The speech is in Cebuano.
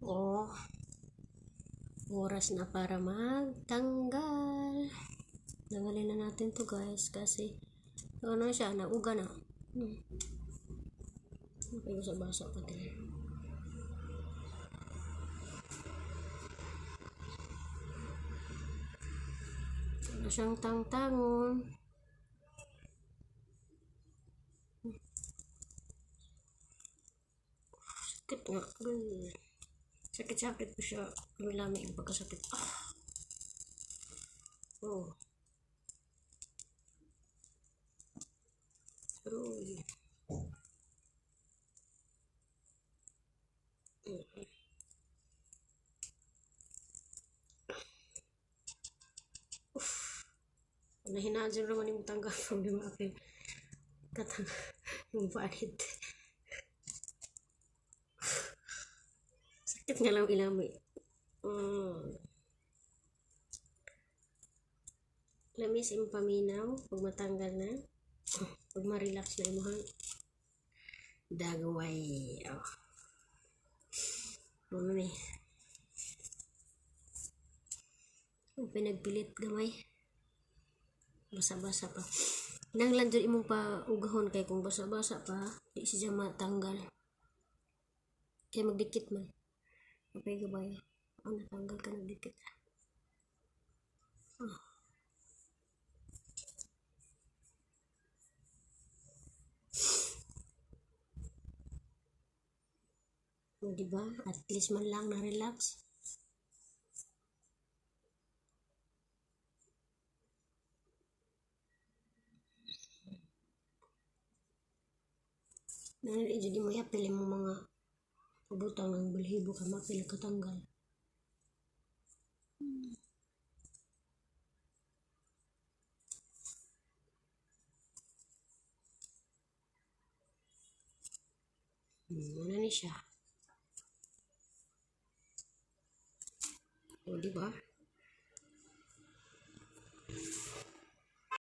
Oh, oras na para magtanggal. Tanggalin na natin to, guys, kasi ano siya, nauga na. Okay, basa-basa pa din. Ano siyang tangtangon. Sakit nga. Sakit-sakit po siya. Lami ang pagkasakit. Ah. Oh. Aroy. Uff. Nahinaan dyan naman yung tanggal problema apil. Katang yung panit. Sakit nga lang ilami. Lamis imong paminaw pag matanggal na. Pag ma-relax na imong dagway. Oh. Ano ni? Ang pinagpilit gamay. Basa-basa pa. Nang lang dyan imong paugahon kay kung basa-basa pa, di siya matanggal. Kaya magdikit man. Apay gabay. Oh, natanggal ka nagdikit. Oh. Oh, diba? At least man lang na-relax. Nang di mo yapil mo mga pabutang ng balhibo ka mapil katanggal. Ano ni siya? O, di ba?